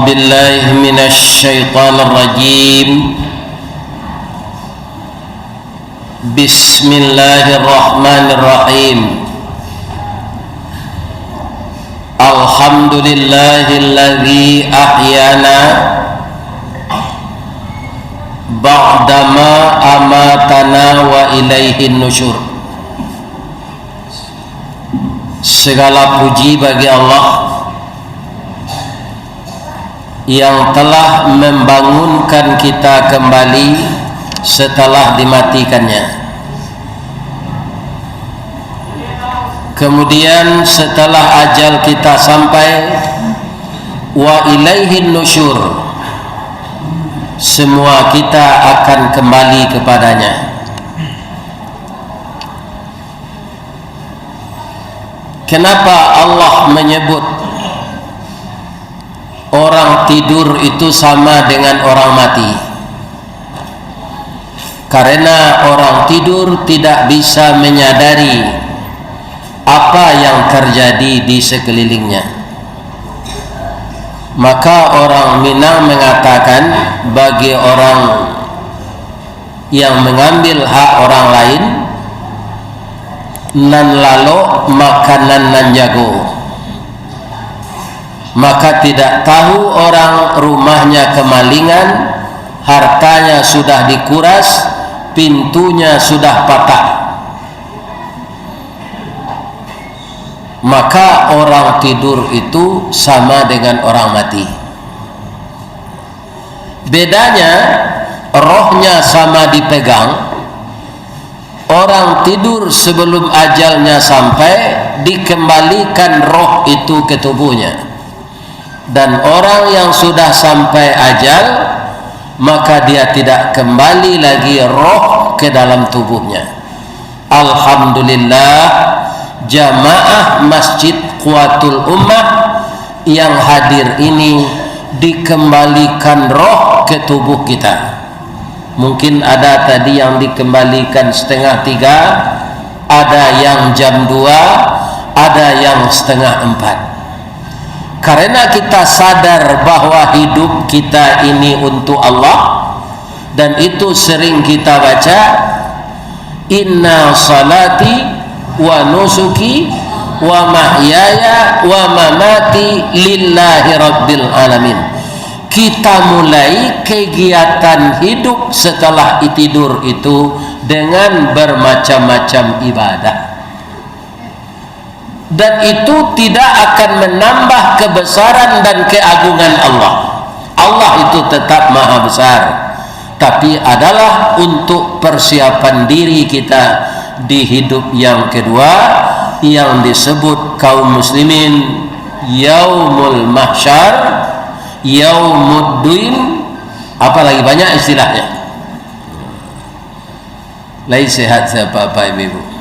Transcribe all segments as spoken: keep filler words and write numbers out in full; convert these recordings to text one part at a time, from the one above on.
Billahi minasy syaithanir rajim. Bismillahirrahmanirrahim. Alhamdulillahilladzi ahyana ba'dama amatana wa ilaihin nusyur. Segala puji bagi Allah yang telah membangunkan kita kembali setelah dimatikannya. Kemudian setelah ajal kita sampai, wa ilaihin nusyur, semua kita akan kembali kepadanya. Kenapa Allah menyebut orang tidur itu sama dengan orang mati? Karena orang tidur tidak bisa menyadari apa yang terjadi di sekelilingnya. Maka orang Minang mengatakan, bagi orang yang mengambil hak orang lain, nan lalok makanan nan jago. Maka tidak tahu orang rumahnya kemalingan, hartanya sudah dikuras, pintunya sudah patah. Maka orang tidur itu sama dengan orang mati. Bedanya, rohnya sama dipegang. Orang tidur sebelum ajalnya sampai, dikembalikan roh itu ke tubuhnya. Dan orang yang sudah sampai ajal, maka dia tidak kembali lagi roh ke dalam tubuhnya. Alhamdulillah, jamaah Masjid Quwwatul Ummah yang hadir ini dikembalikan roh ke tubuh kita. Mungkin ada tadi yang dikembalikan setengah tiga, ada yang jam dua, ada yang setengah empat. Karena kita sadar bahwa hidup kita ini untuk Allah, dan itu sering kita baca, "Inna salati wa nusuki wa mahyaya wa mamati lillahi rabbil alamin." Kita mulai kegiatan hidup setelah tidur itu dengan bermacam-macam ibadah. Dan itu tidak akan menambah kebesaran dan keagungan Allah. Allah itu tetap maha besar, tapi adalah untuk persiapan diri kita di hidup yang kedua, yang disebut kaum muslimin yaumul mahsyar, yaumuddin, apalagi banyak istilahnya. Lai sehat sabagai apak ibu-ibu?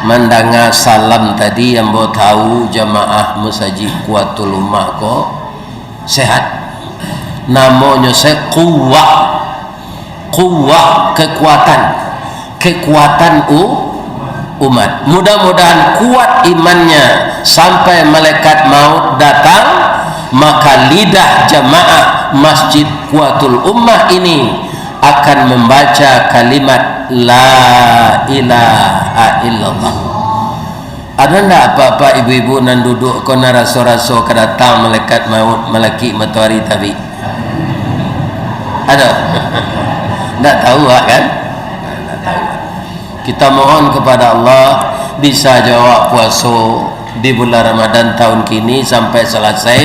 Mandanga salam tadi, ambo tahu jamaah Masajik Quwwatul Ummah ko sehat. Namonyo se kuwah. Kuwah, kekuatan. Kekuatan u-, umat. Mudah-mudahan kuat imannya sampai malaikat maut datang, maka lidah jamaah Masjid Quwwatul Ummah ini akan membaca kalimat La ilaha illallah. Ada ndak apak-apak, ibu-ibu nan duduk ko nan raso-raso ka datang malaikat maut malakik matoari tabik? Ada? Ndak tahu awak kan? Ndak tahu. Kita mohon kepada Allah bisa jo awak puaso di bulan Ramadan tahun kini sampai selesai,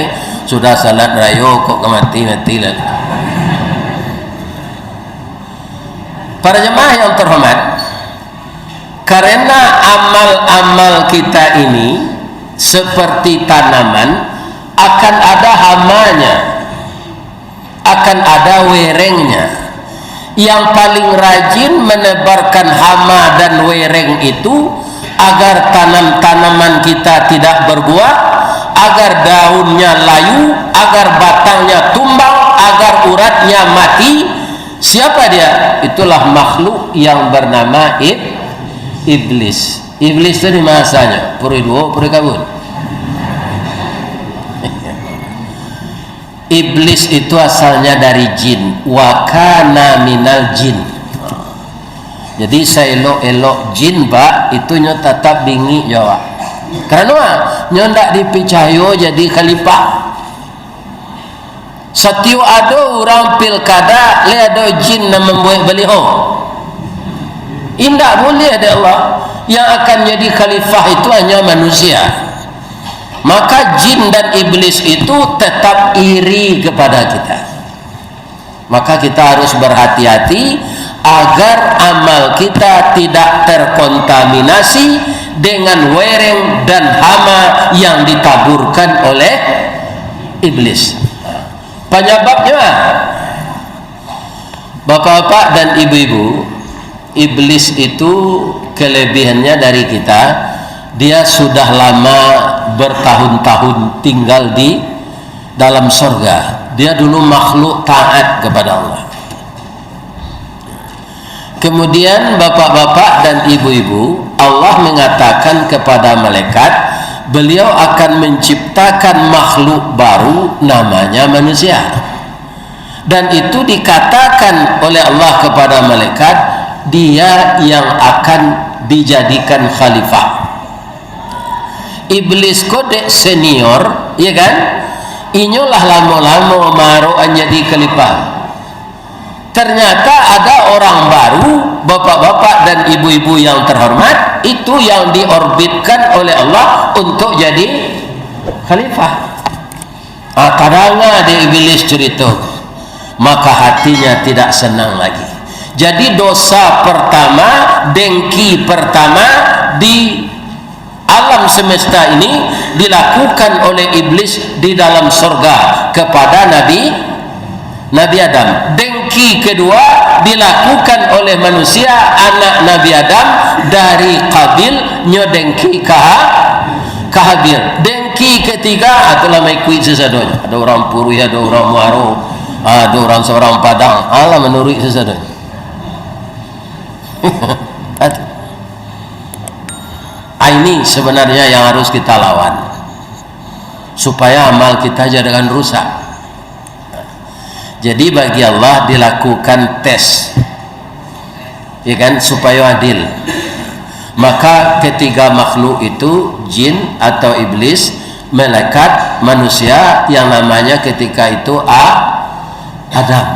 sudah salat rayo kok ka mati, mati lah. Para jemaah yang terhormat, karena amal-amal kita ini seperti tanaman, akan ada hamanya, akan ada werengnya. Yang paling rajin menebarkan hama dan wereng itu agar tanam-tanaman kita tidak berbuah, agar daunnya layu, agar batangnya tumbang, agar uratnya mati. Siapa dia? Itulah makhluk yang bernama ib-, iblis. Iblis tu di ma asalnyo? Puri duo, puri kabun. Iblis itu asalnya dari jin, wa kana minal jin. Jadi, saelok-elok jin, Pak, itu nyo tatap bingik jo awak. Karano, ah, nyo ndak dipicayo jadi khalifah. Satiok ado urang pilkada, lai ado jin nan mambuek baliho. Indak buliah dek Allah. Yang akan jadi khalifah itu hanya manusia. Maka jin dan iblis itu tetap iri kepada kita. Maka kita harus berhati-hati agar amal kita tidak terkontaminasi dengan wereng dan hama yang ditaburkan oleh iblis. Penyebabnya, bapak-bapak dan ibu-ibu, iblis itu kelebihannya dari kita, dia sudah lama bertahun-tahun tinggal di dalam sorga. Dia dulu makhluk taat kepada Allah. Kemudian, bapak-bapak dan ibu-ibu, Allah mengatakan kepada malaikat, Beliau akan menciptakan makhluk baru, namanya manusia. Dan itu dikatakan oleh Allah kepada malaikat, dia yang akan dijadikan khalifah. Iblis ko dek senior, ya kan? Inyo lah lamo-lamo maarokan jadi khalifah. Ternyata ada orang baru, bapak-bapak dan ibu-ibu yang terhormat, itu yang diorbitkan oleh Allah untuk jadi khalifah. Ah, tadanga dek iblis curito, maka hatinya tidak senang lagi. Jadi, dosa pertama, dengki pertama di alam semesta ini dilakukan oleh iblis di dalam sorga kepada Nabi, Nabi Adam. Dengki kedua dilakukan oleh manusia, anak Nabi Adam, dari Qabil nyo dengki ka, ka Habil. Dengki ketiga, ah, tu lah maikuik sasadonyo. Ado urang Puruih, ado urang Muaro, ado urang Sorang Padang. Alah manuruik sasadonyo. Ah, ini sebenarnya yang harus kita lawan, supaya amal kita jangan rusak. Jadi, bagi Allah dilakukan tes, ya kan, supaya adil. Maka, ketiga makhluk itu, jin atau iblis, malaikat, manusia, yang namanya ketika itu A-, Adam.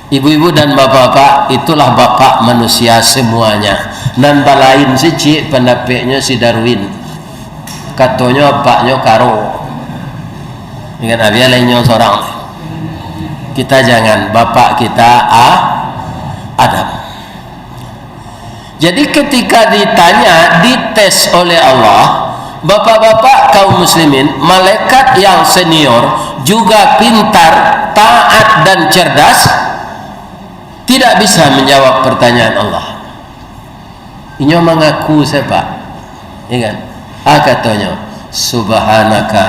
Ibu-ibu dan bapak-bapak, itulah bapak manusia semuanya. Nan balain sacik pandapeknyo si Darwin. Katonyo apaknyo karo. Ingat, ah, biar lah inyo sorang. Kita jangan, bapak kita A-, Adam. Jadi, ketika ditanya, dites oleh Allah, bapak-bapak kaum muslimin, malaikat yang senior, juga pintar, taat, dan cerdas, tidak bisa menjawab pertanyaan Allah. Inyo mangaku sia, Pak? Ya kan? Ah, katonyo, "Subhanaka."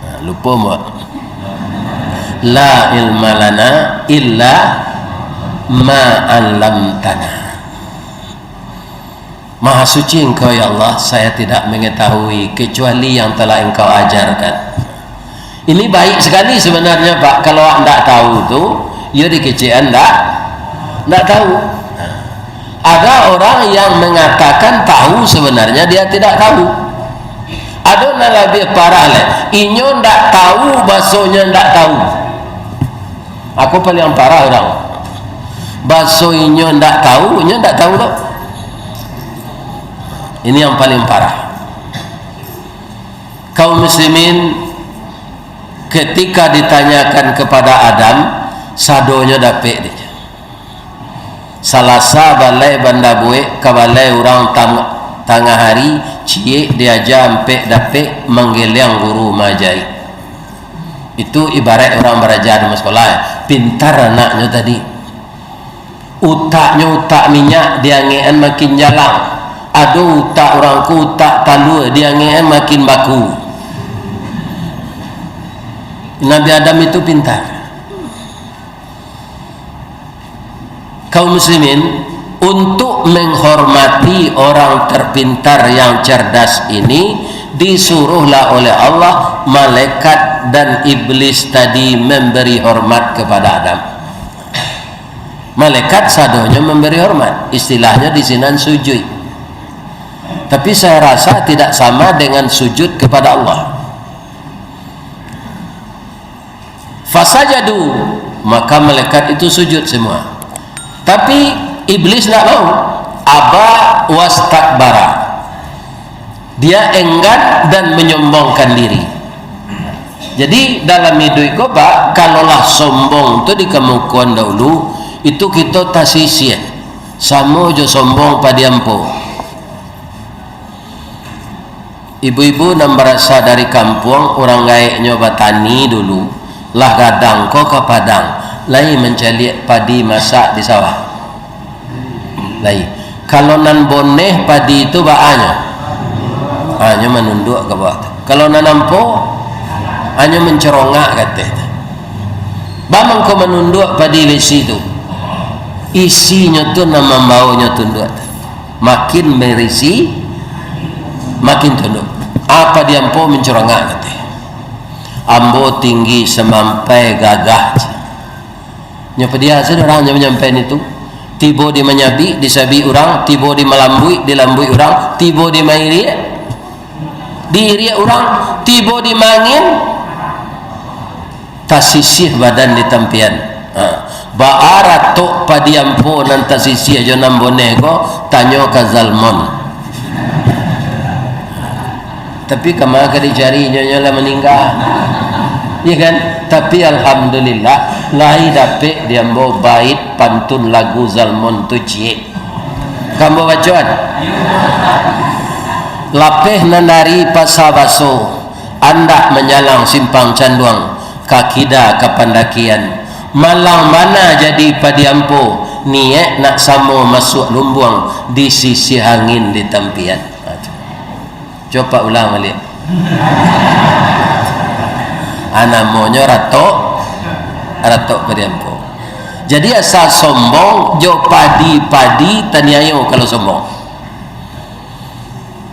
Nah, lupo, Mbak. "La ilma lana illa ma 'allamtana." "Maha suci Engkau, ya Allah, saya tidak mengetahui kecuali yang telah Engkau ajarkan." Ini baik sekali sebenarnya, Pak. Kalau awak ndak tahu tu, yo dikecekan ndak, ndak tahu. Nah, ada orang yang mengatakan tahu, sebenarnya dia tidak tahu. Ado nan labiah parah lai. Inyo ndak tahu, basonyo ndak tahu. Ako paliang parah urang. Baso inyo ndak tahu, inyo ndak tahu doh. Ini yang paling parah. Kaum muslimin, ketika ditanyakan kepada Adam, sadonyo dapek dek. Salasa balai Banda Buek ka balai urang tam-, tangah hari, ciek diaja ampek dapek, manggeliang guru maaja. Itu ibarat urang baraja di musola, pintar anaknyo tadi. Utaknyo utak minyak, diangekan makin jalang. Ado utak urang ko utak talua, diangekan makin baku. Nabi Adam itu pintar. Kaum muslimin, Untuk menghormati orang terpintar yang cerdas ini, disuruhlah oleh Allah malaikat dan iblis tadi memberi hormat kepada Adam. Malaikat sadonyo memberi hormat, istilahnya di sinan sujud. Tapi saya rasa tidak sama dengan sujud kepada Allah. Fasajadu, maka malaikat itu sujud semua. Tapi iblis ndak mau. Aba wastakbara. Dia enggan dan menyombongkan diri. Jadi, dalam iduik ko, Pak, kalau lah sombong tu dikamukoan dahulu, itu kito tasisih. Samo jo sombong padi ampo. Ibu-ibu nan barasa dari kampuang, urang gaeknyo batani dulu, lah gadang ko ka padang, lai mancaliak padi masak di sawah. Lai. Kalau nan boneh padi tu baa nyo? Ha, nyo manunduak ka bawah tu. Kalau nan ampo, ha, nyo mancorongak ka ateh tu. Baa mangko manunduak padi besi tu? Isinyo tu nan mambaonyo tunduak tu. Makin berisi, makin tunduak. Apa di ampo mancorongak ka ateh? Ambo tinggi samampai gagah. Nyo padiah sajo urang nyo manyampaian itu. Tibo di manyabik, disabik urang, tibo di malambuik, dilambuik urang, tibo di mairiak, diiriak urang, tibo di maangin, tasisih badan di tampian. Ha. Baa ratok padi ampo nan tasisih jo nan boneh ko, tanyo ka Zalmon. Tapi kama ka dicari, nyo, nyo lah maningga. Iya kan? Tapi alhamdulillah, lai dapek di ambo bait pantun lagu Zalmon tu ciek. Ka ambo bacoan. Lapeh nan dari Pasa Baso, andak manjalang Simpang Canduang, ka kida ka pandakian. Malang bana jadi padi ampo, niaik nak samo masuak lumbuang, disisih angin di tampian. Ha, tu. Coba ulang baliak. Ah, namonyo ratok, ratok padi ampo. Jadi asa sombong jo padi-padi taniayo kalau sombong.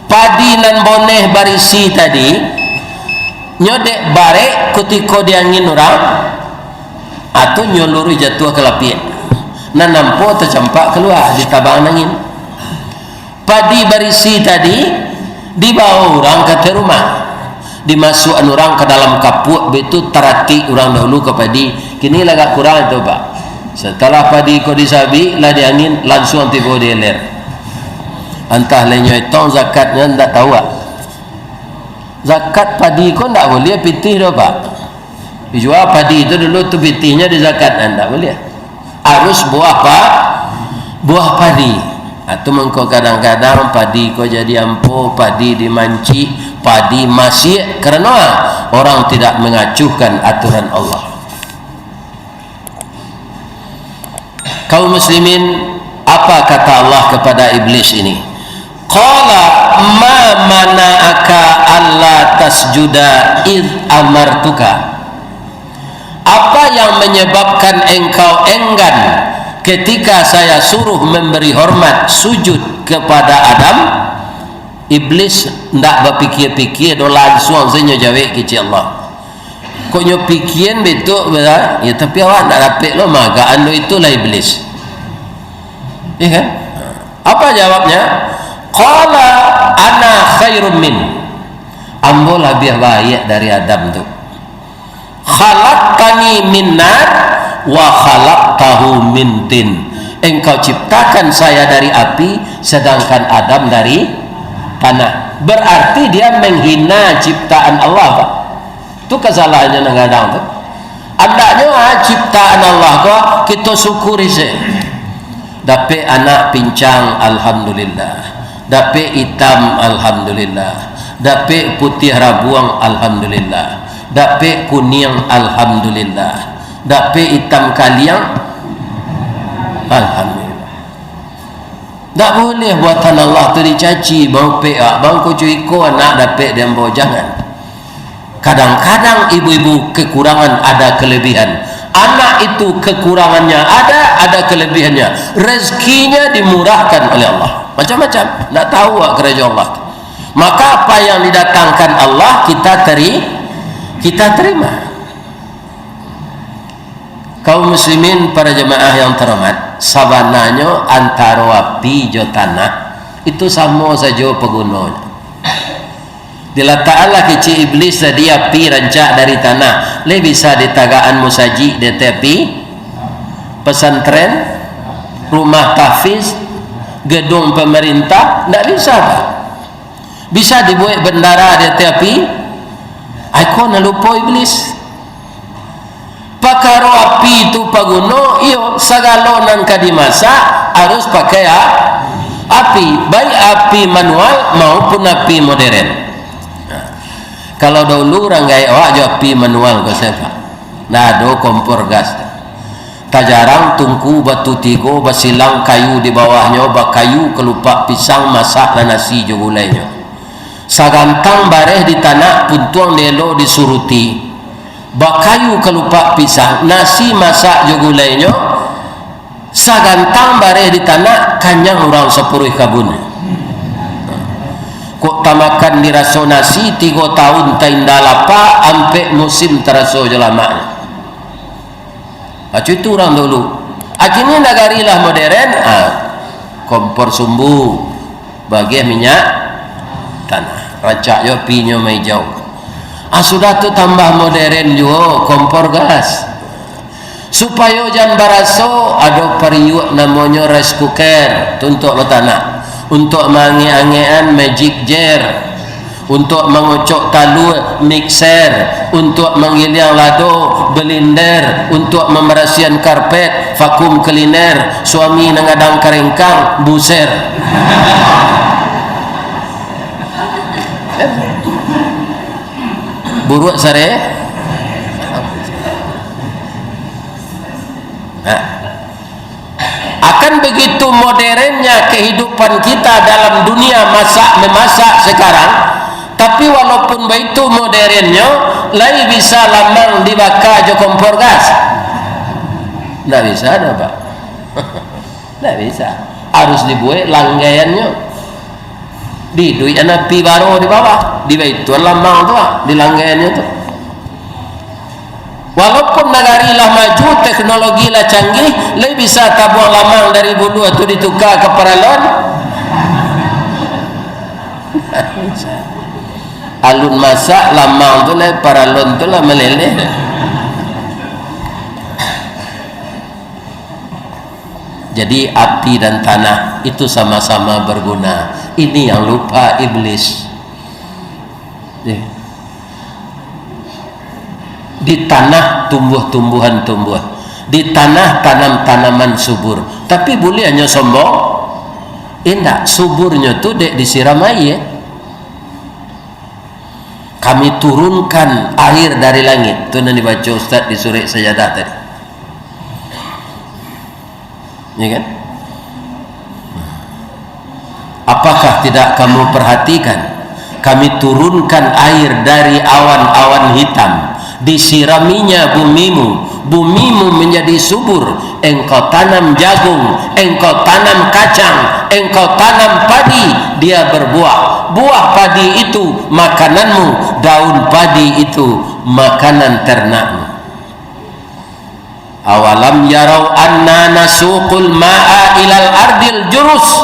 Padi nan boneh barisi tadi, nyo dek barek kutiko diangin urang, atau nyo luruih jatuah ka lapiak. Nan ampo tacampak kalua, ditabang angin. Padi barisi tadi dibawa urang ka ateh rumah. Dimasuakan urang ka dalam kapuak, baitu taratik urang dahulu ka padi. Kini lah agak kurang tu, Pak. Setelah padi ko disabik, lah diangin, lansuang tibo di ilir. Antah lai nyo etong zakatnyo, ndak tahu, Pak. Zakat padi ko ndak buliah pitih doh, Pak. Dijua padi tu dulu, tu pitihnyo di zakat, nah, ndak buliah. Harus buah pa-, buah padi. Nah, tu mangko kadang-kadang padi ko jadi ampo, padi dimancik, padi masiak. Karano orang tidak mengacuhkan aturan Allah. Kaum muslimin, apa kata Allah kepada iblis ini? Qala, "Ma mana'aka alla tasjuda idh amartuka?" Apa yang menyebabkan engkau enggan ketika saya suruh memberi hormat sujud kepada Adam? Iblis ndak bapikia-pikia doh, lansuang sajo jawek kecek Allah. Kok nyo pikian betuk, bana? Ya, tapi awak ndak dapek lo magaan lo, itulah iblis. Iya kan? Apa jawabnya? Qala ana khairum min. Ambo labiah baiak dari Adam tu. Khalaqtani min nar wa khalaqtahu min tin. Engkau ciptakan saya dari api, sedangkan Adam dari tanah. Berarti dia menghina ciptaan Allah, Pak. Tu kasalahannyo nan gadang tu. Andaknyo, ah, ciptaan Allah ko kito syukuri se. Dapek anak pincang, alhamdulillah. Dapek itam, alhamdulillah. Dapek putiah rabuang, alhamdulillah. Dapek kuniang, alhamdulillah. Dapek itam kaliang, alhamdulillah. Ndak buliah buatan Allah tu dicaci, baupek, ah, bangko cuiko anak dapek di ambo, jangan. Kadang-kadang ibu-ibu kekurangan, ada kelebihan. Anak itu kekurangannya ada, ada kelebihannya. Rezekinya dimurahkan oleh Allah. Macam-macam. Ndak tahu awak karajo Allah tu. Maka apa yang didatangkan Allah, kita teri-, kita terima. Kaum muslimin, para jamaah yang terhormat, sabananyo antaro api jo tanah itu samo sajo pagunonyo. Dilatakkanlah kecek Iblis tadi api rancak dari tanah, lai bisa ditagakan musajik di ateh api, pesantren, rumah tahfiz, gedung pemerintah, ndak bisa, Pak. Bisa dibuek bendara di ateh api? Ai ko nan lupo Iblis. Pakaro api tu paguno, iyo, sagalo nan ka dimasak harus pakai a-, api, baik api manual maupun api modern. Nah, kalau dahulu urang gaek awak jo api manual ko sia, Pak? Ndak ado kompor gas. Tajarang tungku batu tigo, basilang kayu di bawahnyo, bakayu kalupak pisang, masaklah nasi jo gulainyo. Sagantang bareh di tanak, puntuang dielo disuruti. Bakayu kalupak pisang, nasi masak jo gulainyo, sagantang bareh di tanak, kanyang urang sapuruih kabun. Kok tamakan diraso nasi, tigo taun tainda lapa, ampek musim taraso jo lamaknyo. Macam itu urang dulu. Kini nagari lah modern, ah, kompor sumbu, bagian minyak tanah. Rancak jo apinyo maijau. Ah, sudah tu tambah modern juo, kompor gas. Supayo jan baraso, ado pariuak namonyo rice cooker, tu untuak batanak. Untuak maangek-angekan, magic jar. Untuak mangocok talua, mixer. Untuak manggiliang lado, blender. Untuak mambarasiahan karpet, vacuum cleaner. Suami nan gadang karengkang, buser. Buruak sare. Nah. Akan begitu modernnya kehidupan kita dalam dunia masak-memasak sekarang, tapi walaupun baitu modernnyo, lai bisa lamang dibaka jo kompor gas? Ndak bisa doh, Pak. Ndak bisa. Harus dibuek langgaiannyo. Diiduikan api baro di bawah, dibaituan lamang tu, ah, di langgaiannyo tu. Walaupun nagari lah maju, teknologi lah canggih, lai bisa tabuang lamang dari buluah tu dituka ka paralon? Alun masak, lamang tu lai, paralon tu lah maleleh. Jadi, api dan tanah itu sama-sama berguna. Ini yang lupa iblis. Eh. Di tanah tumbuh-tumbuhan tumbuh. Di tanah tanam-tanaman subur. Tapi buliahnyo sombong? Indak, suburnyo tu dek disiram aia. Kami turunkan air dari langit. Tu nan dibaco Ustaz di surek sajadah tadi. Ya kan? Apakah tidak kamu perhatikan? Kami turunkan air dari awan-awan hitam, disiraminya bumimu, bumimu menjadi subur, engkau tanam jagung, engkau tanam kacang, engkau tanam padi, dia berbuah. Buah padi itu makananmu, daun padi itu makanan ternakmu. Awalam yarau anna nasuqul ma'a ilal ardil jurus,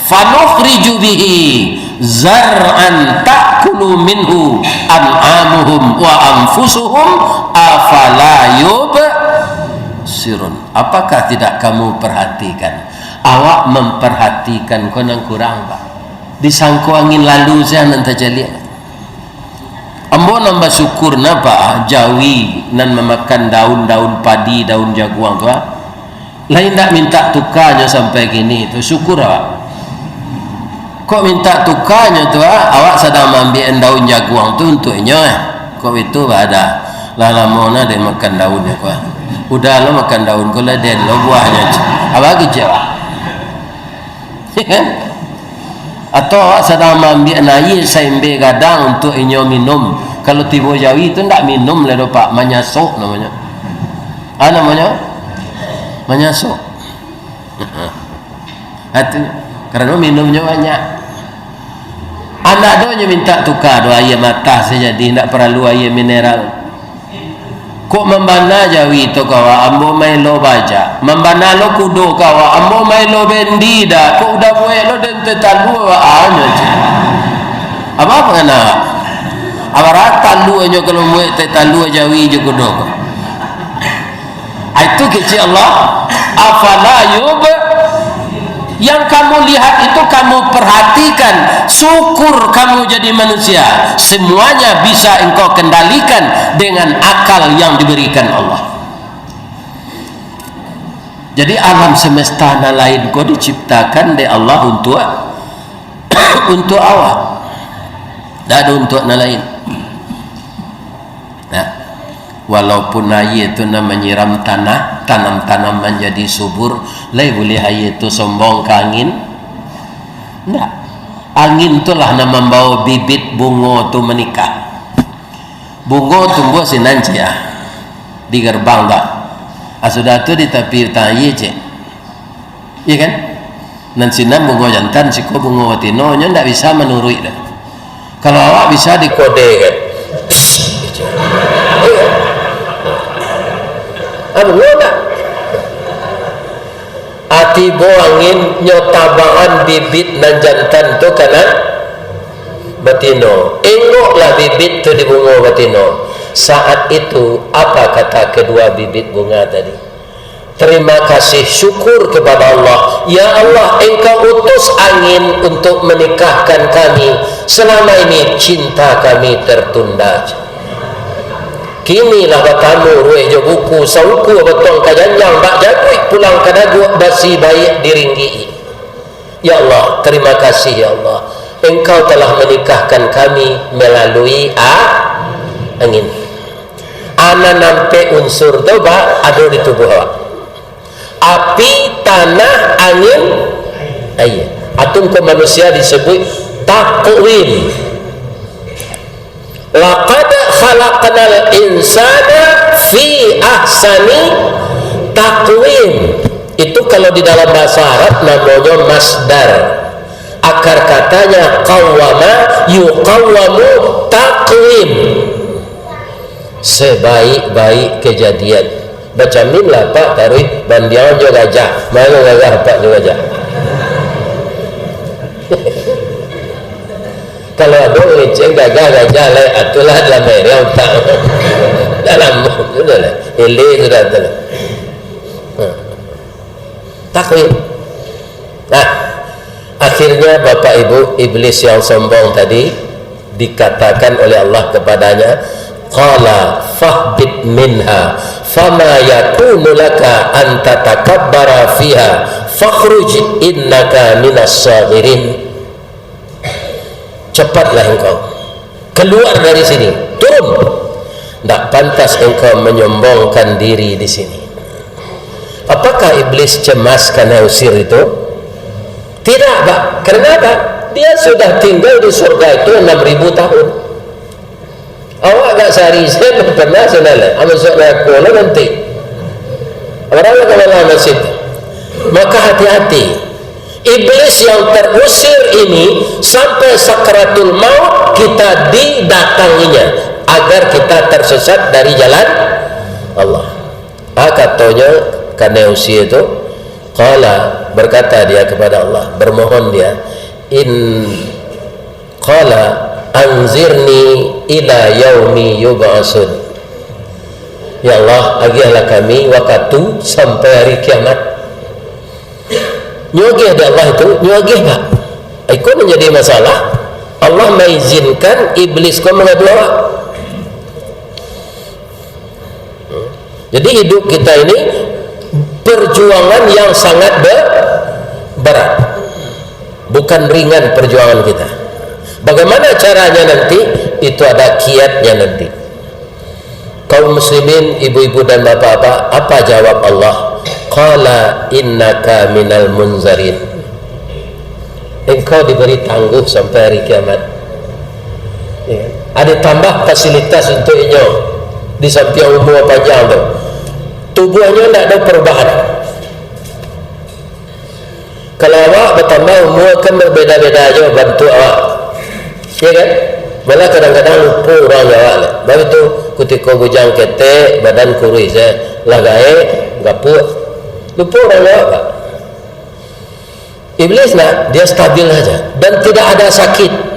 fanukhriju bihi zar'an ta'kulu minhu an'amuhum wa anfusuhum, afala yubsirun. Apakah tidak kamu perhatikan? Awak memperhatikan ko nan kurang, Pak. Disangko angin lalu sajo nan tajaliak. Ambo nan basyukur napa, jawi nan mamakan daun-daun padi, daun jaguang tu, ah. Lai indak mintak tukanyo sampai kini tu, syukur awak. Kok mintak tukanyo tu, ah, awak sadang maambiak daun jaguang tu untuak inyo, eh. Kok itu, bah, ada. Lah lamo nah dek makan daunnyo ko, ah. Udah lo makan daun ko lah, den lo buahnyo. Abah kecek, ah. Ya kan? Atau awak sadang maambiak aia saembe gadang untuak inyo minum. Kalau tibo jawi tu ndak minum lai doh, Pak, manyasok namonyo. Ah, namonyo manyasok. Atu, karano minumnyo banyak. Anak do nyo minta tuka do aia matah sajadi, indak paralu aia mineral. Kok mambana jawi tu ka awak, ambo maelo bajak. Mambana lo kudo ka awak, ambo maelo bendi dah. Kok udah buek lo den teh talua awak, anyo ceh. Apa pangana awak? Abarat talua nyo kalau buek teh talua jawi jo kudo ko. Ah, itu kecek Allah. Afala yub-, yang kamu lihat itu kamu perhatikan, syukur kamu jadi manusia. Semuanya bisa engkau kendalikan dengan akal yang diberikan Allah. Jadi alam semesta nan lain ko diciptakan dek Allah untuk, untuk awak. Ndak ado untuk nan lain. Nah, walaupun aia tu nan manyiram tanah, tanam-tanam manjadi subur, lai buliah aia tu sombong ka angin? Ndak. Angin tu lah nan mambawa bibit bungo tu manikah. Bungo tumbuah sinan, ceh, ah, di gerbang tu. Ah, sudah tu di tapi utang aia, ceh. Iya kan? Nan sinan bungo jantan, siko bungo batino, nyo ndak bisa manuruik doh. Kalau awak bisa dikode kan? Ah, bungo ndak? Ah, tibo angin, nyo tabangan bibit nan jantan tu ka nan batino. Enggoklah bibit tu di bungo batino. Saat itu, apa kata kedua bibit bunga tadi? Terima kasih, syukur kepada Allah. Ya Allah, Engkau utus angin untuk menikahkan kami. Selama ini cinta kami tertunda. Kini lah batamu rueh jo buku, sauku batuang ka janjang, bak jaguik pulang ka daguak, basi baiak diringgik-i. Ya Allah, terima kasih, ya Allah. Engkau telah menikahkan kami melalui a-, angin. Anan ampek unsur tu, ba, ado di tubuah awak. Api, tanah, angin, aia. Atun ko manusia disebut takwim. Laqad khalaqnal insana fi ahsani taqwim. Itu kalau di dalam bahasa Arab namonyo masdar. Akar katanya qawwama yuqawwamu taqwim. Sebaik-baik kejadian. Bacamin lah, Pak, taruih bandiang jo gajah. Mano gagah, Pak, jo gajah? Kalau ado ngecek gagah, gajah lai, atulah dalam air, ya, utak. Dalam, sudah lah. Ele sudah tu lah. Ha. Takwim. Nah, akhirnya Bapak Ibu, iblis yang sombong tadi dikatakan oleh Allah kepadanya, "Qala fahbit minha, fama yakunu laka an tatakabbara fiha, fakhruj innaka minas sagirin." Cepatlah engkau keluar dari sini, turun. Ndak pantas engkau menyombongkan diri di sini. Apakah iblis cemas karena usir itu? Tidak, Pak. Karena apa? Dia sudah tinggal di surga itu enam ribu tahun. Awak agak sehari, saya belum pernah, saya lalai. Amun sok neraka lah nanti. Orang lah kalau lah nasib. Maka hati-hati. Iblis yang terusir ini sampai sakaratul maut kita didatanginya agar kita tersesat dari jalan Allah. Ah, katonyo, karena usia tu, qala, berkata dia kepada Allah, bermohon dia, in, qala, anzirni ila yaumi yub'asun. Ya Allah, agiahlah kami wakatu sampai hari kiamat. Nyo agiah dek Allah itu, nyo agiah, Pak. Iko nan jadi masalah. Allah maizinkan iblis ko mangadu awak. Jadi, hidup kita ini perjuangan yang sangat be-, berat. Bukan ringan perjuangan kita. Bagaimana caranya nanti? Itu ada kiatnya nanti. Kaum muslimin, ibu-ibu dan bapak-bapak, apa jawab Allah? Qala innaka minal munzarin. Engkau diberi tangguh sampai hari kiamat. Ya. Ada tambah fasilitas untuk inyo di samping umur panjang tu. Tubuahnyo ndak ado perubahan. Kalau awak batambah umua, kan babeda-beda jo bantuak awak. Iyo kan? Malah kadang-kadang lupo urang jo awak lah. Baitu, kutiko bujang ketek, badan kuruih se, lah gaek, gapuak. Lupo urang jo awak, Pak. Iblis ndak, dia stabil saja dan tidak ada sakit.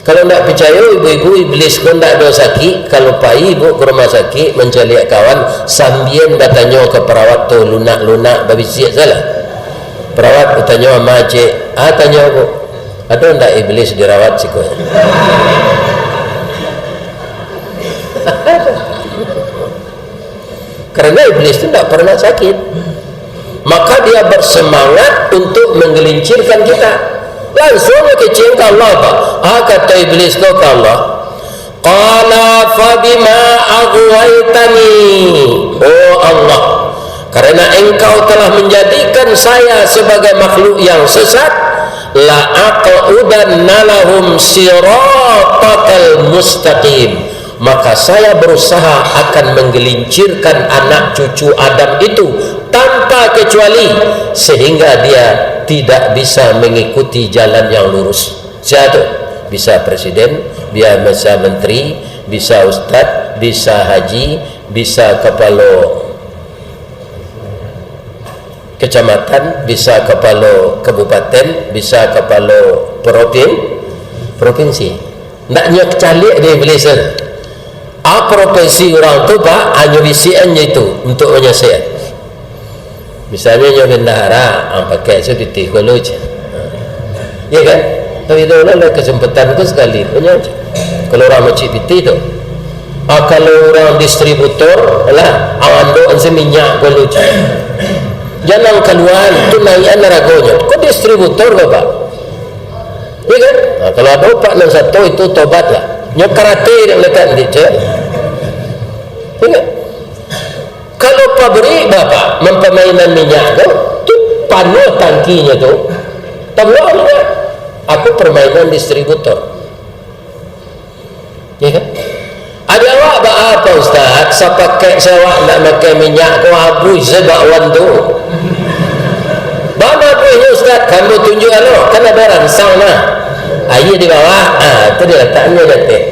Kalau ndak picayo, ibu-ibu, iblis ko ndak ado sakik. Kalau pai ibu ka rumah sakik mancaliak kawan, sambian batanyo ka parawat tu, lunak-lunak babisiak salah. Parawat batanyo, "Ama, cek, ah, tanyo, Bu, ado ndak iblis dirawat siko?" Karena iblis tu ndak pernah sakit. Maka dia bersemangat untuk menggelincirkan kita. Langsung kecil ka Allah, Pak. Ah, kata iblis tu ka Allah, "Qala fabima aghwaytani." Oh Allah, karena Engkau telah menjadikan saya sebagai makhluk yang sesat, la aqudanna lahum siratakal mustaqim. Maka saya berusaha akan menggelincirkan anak cucu Adam itu tanpa kecuali, sehingga dia tidak bisa mengikuti jalan yang lurus. Sia tu? Bisa presiden, bisa menteri, bisa ustad, bisa haji, bisa kapalo kecamatan, bisa kapalo kabupaten, bisa kapalo propin-, propinsi. Ndak nyo caliak di iblis tu. A, profesi urang tu, Pak, hanyo bisiakan je itu untuk manyasek. Misalnyo nyo bendahara, ah, pakai se pitih ko lu, ceh. Iyo kan? Tapi tu lah, lah kesempatan ko sakali, punyo, ceh. Kalau urang mancik pitih tu. Ah, kalau urang distributor, lah, ah, andok se minyak ko lu, ceh. Jan nan kalua tu naiakan aragonyo. Ko distributor, Bapak? Iyo kan? Nah, kalau ado Pak nan sato itu, tobatlah. Nyo karate dek letak di, ceh. Iyo kan? Kalau pabrik, Bapak, mampamainan minyak tu, tu panuah tangkinyo tu, tabuang minyak. Aku permainan distributor. Iyo kan? Ado awak baa, Pak Ustaz, sapaket se awak ndak makai minyak ko, abuih se bakwan tu. Baa abuihnyo, Ustaz? Ambo tunjuak alo, kan ado ransang nah. Aia di bawah, ah, tu dilatakannyo di ateh.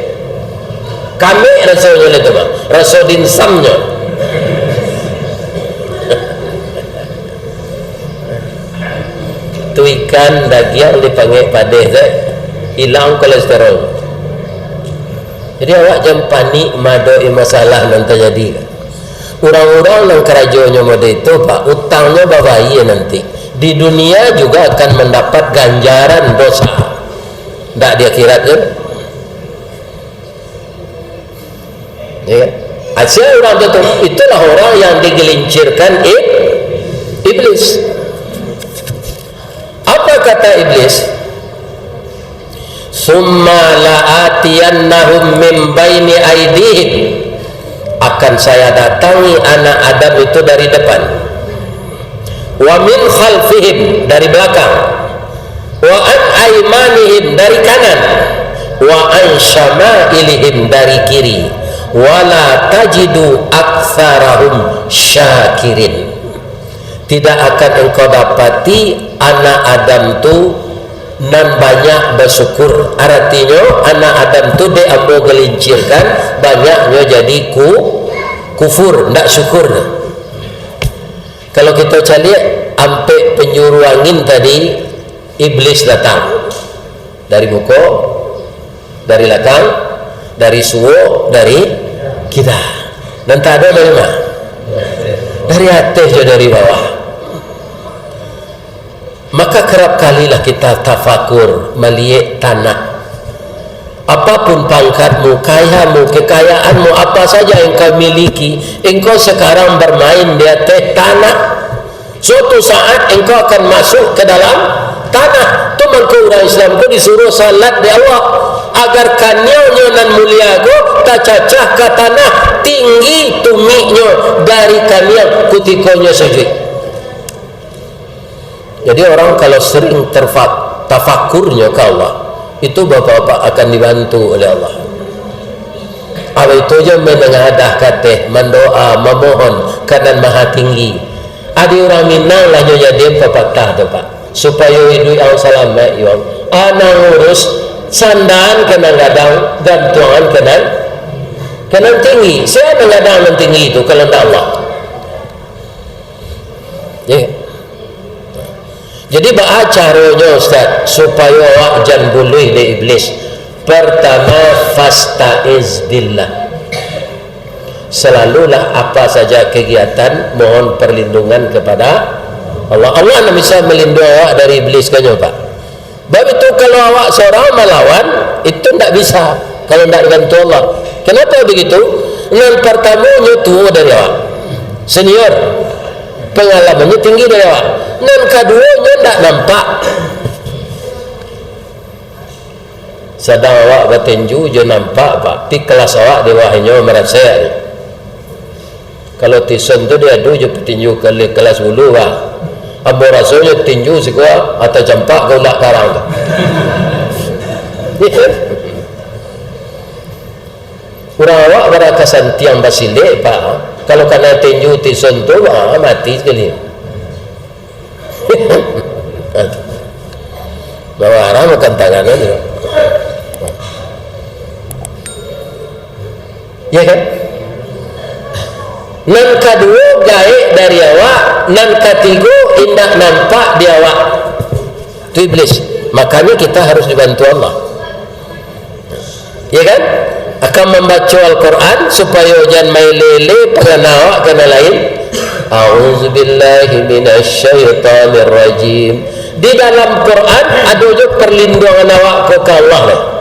Kamek rasonyo lah tu mah, raso dimsumnyo. Tu ikan dagiang dipangek padeh tu, ilang kolesterol. Jadi awak jan panik maadoki masalah nan tajadi. Urang-urang nan karajonyo model itu, Pak, utangnyo babayia nanti. Di dunia juga akan mandapat ganjaran dosa. Ndak di akhirat kan? Ya kan? Asia urang tu, tu, itulah orang yang digelincirkan ib-, iblis. Apa kata iblis? "Summa la'atiyannahum min baini aidihim." Akan saya datangi anak Adam itu dari depan. "Wa min khalfihim," dari belakang. "Wa an aimanihim," dari kanan. "Wa an syama'ilihim," dari kiri. "Wa la tajidu aktsarahum syakirin." Tidak akan engkau dapati anak Adam tu nan banyak basyukur. Aratinyo, anak Adam tu dek ambo gelincirkan, banyaknyo jadi ku-, kufur, ndak syukur. Kalau kito caliak, ampek penjuru angin tadi, iblis datang. Dari muko, dari lakang, dari suok, dari kida. Nan tak ado dari ma? Dari ateh jo dari bawah. Maka kerap kalilah kita tafakur maliek tanah. Apapun pangkatmu, kayamu, kekayaanmu, apa saja yang kau miliki, engkau sekarang bermain di ateh tanah. Suatu saat engkau akan masuk ke dalam tanah. Tu mangko urang Islam tu disuruh salat di Allah, agar kaniangnyo nan mulia ko tacacah ka tanah, tinggi tumiknyo dari kaniang kutiko nyo sujuik. Jadi orang kalau sering terfak-, tafakurnyo ka Allah, itu bapak-bapak akan dibantu oleh Allah. Awak itu jo mangadahkan teh, mandoa, mamohon ka Nan Maha Tinggi. Ado urang Minang lah nyo jadi papatah tu, Pak. Supayo iduik ang salamaik, yo. Anang urus, sandaan ka nan gadang, gantuangan ka nan, ka nan tinggi. Sia nan gadang nan tinggi tu, kalau ndak Allah? Ya. Jadi, baa caronyo, Ustaz, supayo awak jan buluih dek iblis? Pertama, fastaiz billah. Selalulah apa saja kegiatan mohon perlindungan kepada Allah. Allah nan bisa melindungi awak dari iblis, kanyo, Pak. Sebab itu, kalau awak seorang malawan, itu ndak bisa kalau ndak dibantu Allah. Kenapa begitu? Nan pertama, nyo tuo dari awak, senior, pengalamannyo tinggi dari awak. Nan kaduo, nyo ndak nampak. Sadang awak batinju jo nampak, Pak, ti kelas awak di bawah inyo marasek. Kalau tison tu diadu jo petinju kali kelas dulu, Pak. Ambo rasonyo tinju siko atau campak ka ulak karang tu. Urang awak bara ka santiang basilek, Pak. Kalau kana tinju tison tu, ah, mati sakali. Bawa arah makan tangan tu. Ya kan? Nan kaduo gaek dari awak, nan katigo indak nampak di awak. Tu iblis. Makanya kita harus dibantu Allah. Ya kan? Akan mambaco Al-Quran supayo jan maele-ele pangana awak ka nan lain. A'udzubillahi minasyaitonirrajim. Di dalam Quran ado jo perlindungan awak ko ka Allah lah.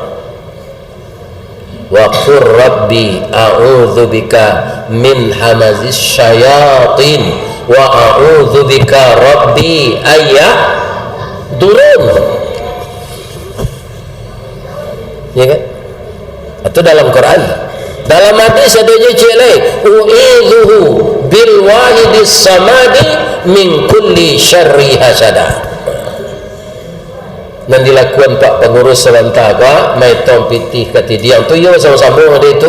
Wa qur rabbi a'udzubika min hamazis syayatin wa a'udzubika rabbi an yahdurun. Ya kan? Itu dalam Quran. Dalam hadis ado jo ciek lain, "U'idzuhu bil wahidis samadi min kulli syarri hasada." Nan dilakuan Pak Pangurus sabanta ko, maetong pitih katidiang tu, iyo samo-samo dek itu.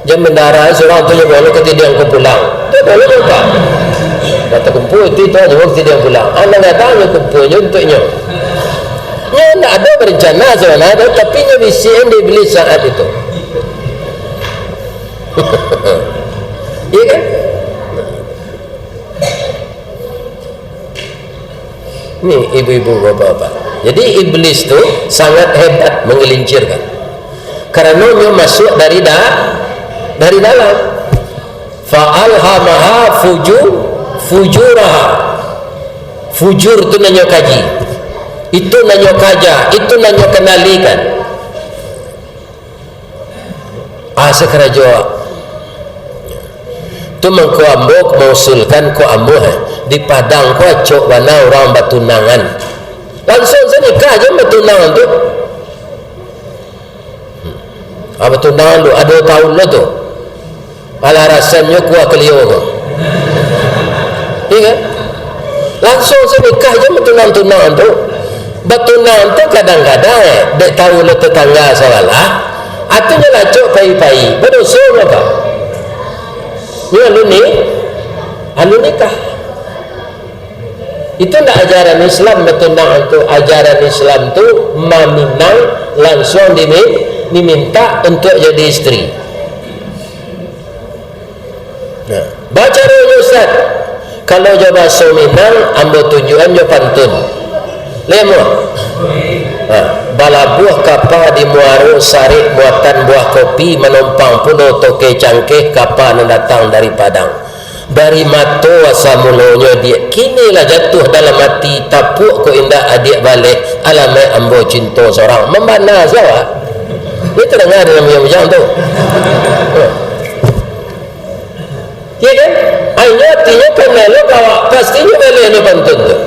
Jan bendahara surang tu nyo bawa katidiang ko pulang. Ndak bawa, Pak. Kata kumpul itu, itu nyo katidiang pulang. Anak gadang nyo kumpul nyo untuak nyo. Nyo ndak ado berencana sabananyo, tapi nyo bisiakan dek iblis saat itu. Iya kan? Ni ibu-ibu, bapak-bapak. Jadi iblis tu sangat hebat menggelincirkan. Karena nyo masuk dari da-, dari dalam. Fa alhamaha fuju-, fujuraha. Fujur tu nan nyo kaji. Itu nan nyo kaja, itu nan nyo kendalikan. Ah, sakarajo. Tu mangko ambo mausulkan ko ambo, eh, di Padang ko acok bana urang batunangan. Langsuang sanikah jo batunangan tu. Ah, batunangan tu, ado taun lo tu. Alah rasannyo kuah kalio ko. Iya kan? Langsuang sanikah jo batunang-tunang tu. Batunang tu kadang-kadang, eh, dek tahu lo tetangga sabalah, atau nyo lacok pai-pai, badoso nyo, Pak. Nyo alun ni, alun nikah. Itu ndak ajaran Islam, batunang tu. Ajaran Islam tu maminang langsuang dimi-, dimintak untuak jadi isteri. Nah, bacaronyo, Ustaz, kalau jo bahaso Minang, ambo tunjuakan jo pantun. Lemo. Ha, balabuah kapa di muaro, sarik muatan buah kopi, manompang pulo toke cangkeh, kapa nan datang dari Padang. Bari mato asa mulonyo diak, kini lah jatuah dalam ati, tapuak ko indak adiak baleh, alamaik ambo cinto sorang. Mambana sia, Pak? Itu danga dalam bujang-bujang tu. Ya kan? Inyo atinyo pandai lo kawak, pastinyo baleh lo pantun tu.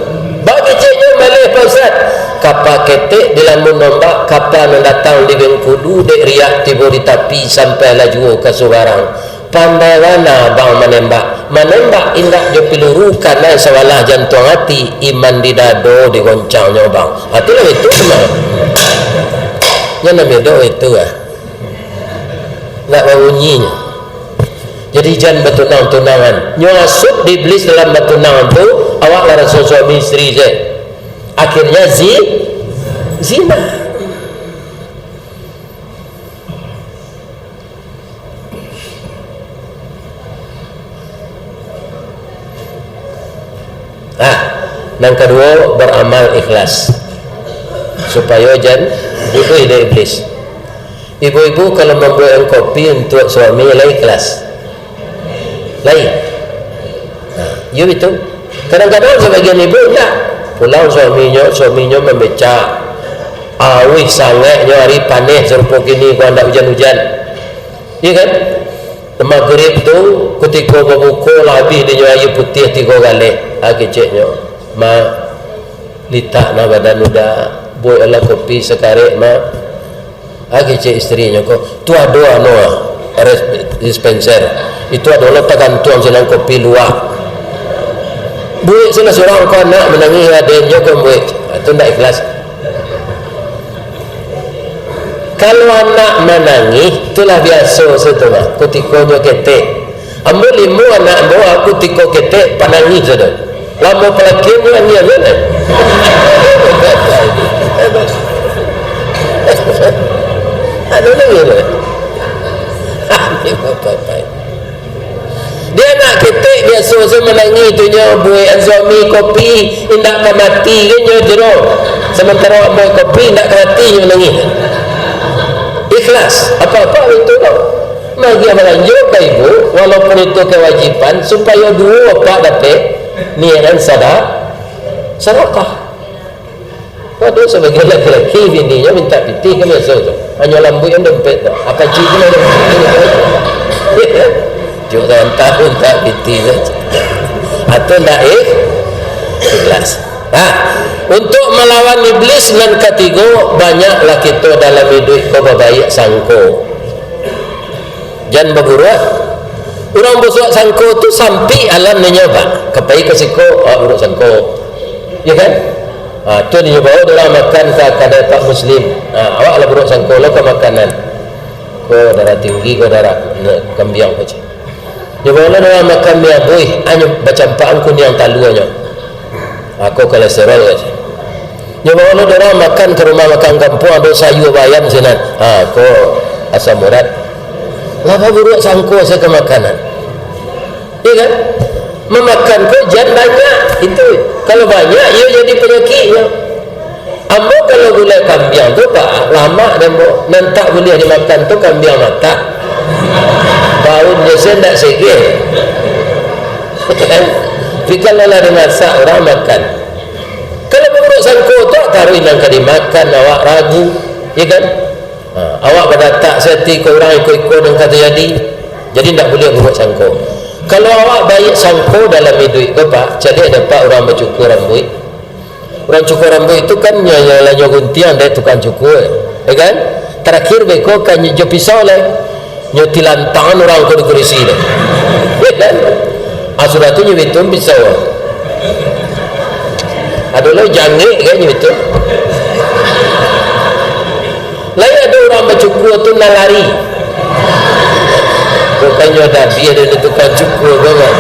Bak keceknyo baleh, Pak Ustaz. Kapa ketek dilambun ombak, kapa nan datang di Bengkulu, dek riak tibo di tapi, sampai lah juo ka Subarang. Pandai bana abang manembak. Manembak indak jo piluru, kanai sabalah jantuang ati, iman di dado digoncangnyo, Bang. Itulah itu, Bang. Nyo nan bedo itu, ah. Ndak babunyinyo. Jadi jan batunang-tunangan. Nyo asup di iblis dalam batunang tu, awak lah raso suami isteri se. Akhirnya zi-, zina. Ah, nan kaduo, baramal ikhlas. Supayo jan buduih dek iblis. Ibu-ibu kalau mambuek kopi untuak suami, lai ikhlas? Lai. Nah, iyo itu. Kadang-kadang sabagian ibu indak. Pulang suaminyo, suaminyo mambecak. Auih sangaiknyo, ari paneh sarupo kini, kok indak ujan-ujan. Iyo kan? Magrib tu, kutiko babuko, lah abih dinyo aia putiah tigo galeh. Ah, keceknyo. Ma, litak nah badan uda, bueklah kopi sakarek, Ma. Ah, kecek isterinyo ko, "Tu ado anu, ah, res-, dispenser. Itu ado lo tagantuang sinan kopi luak." Buek sinan surang ko anak manangih, adennyo ko buek. Ah, tu ndak ikhlas. Kalau anak manangih, itulah biaso se tu, Mak. Kutiko nyo ketek. Ambo limo anak ambo, aku tiko ketek, panangih se tu. Lamo palakian nyo anian se tu. Ado lagi tu. Dia anak ketek biaso se manangih tu nyo, buekan suami kopi, indak ka mati kan nyo jero. Samantaro ambo kopi, indak ka mati nyo manangih. Ikhlas, apa-apa itu kok. Magiah balanjo ka ibu, walaupun itu kewajiban, supayo duo apak dapek niakan sada-, sadakah. Ado sabagian laki-laki, bininyo mintak pitih kan biaso tu. Hanyo lambuikan dompet tu. Apa cik tu lah dompet tu. Cuk, tahu mintak pitih tu. Atau ndak, eh? Ikhlas. Nah, untuk malawan iblis nan katigo, banyaklah kito dalam iduik ko babaiak sangko. Jan baburuak. Urang busuak sangko tu sampik alam ninyo, Pak. Ka pai ka siko, awak buruak sangko. Ya kan? Ha, tu ninyo bawa urang makan ka kadai Pak Muslim. Ha, awak lah buruak sangko lo ka makanan. Ko darah tinggi, ko darah ne-, kambiang ko, cik. Nyo bawa lo urang makan mi abuih, hanyo bacampakan kuniang taluanyo. Ha, ko kolesterol ko, cik. Nyo bawa lo urang makan ka rumah makan kampuang, ado sayua bayam sinan. Ha, ko asam urat. Lah baburuak sangko se ka makanan. Iya kan? Mamakan ko jan banyak. Itu. Kalau banyak, iyo jadi panyakiknyo. Ambo kalau gulai kambiang tu, Pak, lamak dek ambo. Nan tak buliah dimakan tu kambiang matak. Baunnyo se ndak segeh. Tapi kalau lah dimasak, urang makan. Kalau baburuak sangko tu, taruih nan ka dimakan, awak ragu, ya kan? Ha, awak badatak se ati ka urang iko-iko nan ka tajadi. Jadi, ndak buliah buruak sangko. Kalau awak baiak sangko dalam iduik ko, Pak, caliak dek Apak urang bacukua rambuik. Urang cukua rambuik tu kan nyo, nyo lah nyo guntiang dek tukang cukua, ya kan? Tarakhir beko kan nyo jo pisau lai. Nyo tilantangan urang ko di kurisi tu. Ya kan? Ah, sudah tu nyo bitung pisau. Ado lo jangek kan nyo bitung. Lai ado urang bacukua tu nan lari. Bukannyo tadi ado di tukang cukua ko kan.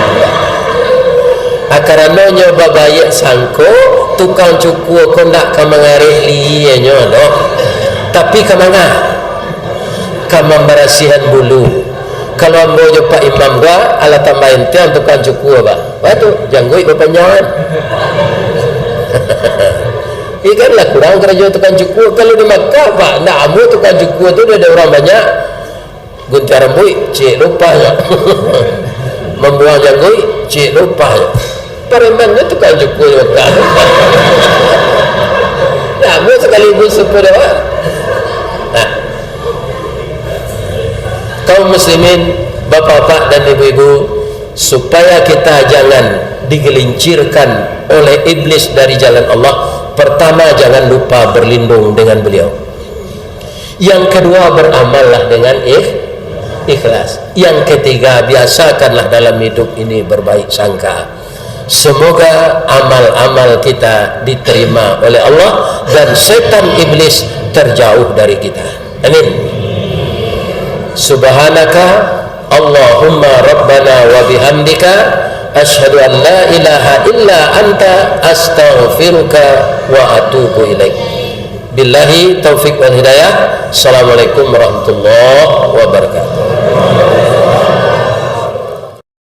Ah, karano nyo babaiak sangko, tukang cukua ko ndak ka mangarek lienyo doh. Tapi ka manga? Ka mambarasihan bulu. Kalau ambo jo Pak Imam ko, alah tambah entiang tukang cukua, Pak. Wah, tu, jangguik bapanjangan. Ikan lah kurang karajo tukang cukua. Kalau di Makkah, Pak, ndak ambo tukang cukua tu dah ada urang banyak. Guntiang rambuik, cik lupah nyo. Mambuang jangguik, cik lupah nyo. Pareman nyo tukang cukua di Makkah. Ndak ambo sakali busuh pun dah, Pak. Nah. Kaum muslimin, bapak-bapak dan ibu-ibu, supaya kita jangan digelincirkan oleh iblis dari jalan Allah, pertama, jangan lupa berlindung dengan beliau. Yang kedua, beramallah dengan ikh-, ikhlas. Yang ketiga, biasakanlah dalam hidup ini berbaik sangka. Semoga amal-amal kita diterima oleh Allah dan setan iblis terjauh dari kita. Amin. Subhanaka Allahumma Rabbana wa bihamdika, asyhadu an la ilaha illa anta, astaghfiruka wa atubu ilaik. Billahi taufik wal hidayah. Assalamualaikum warahmatullahi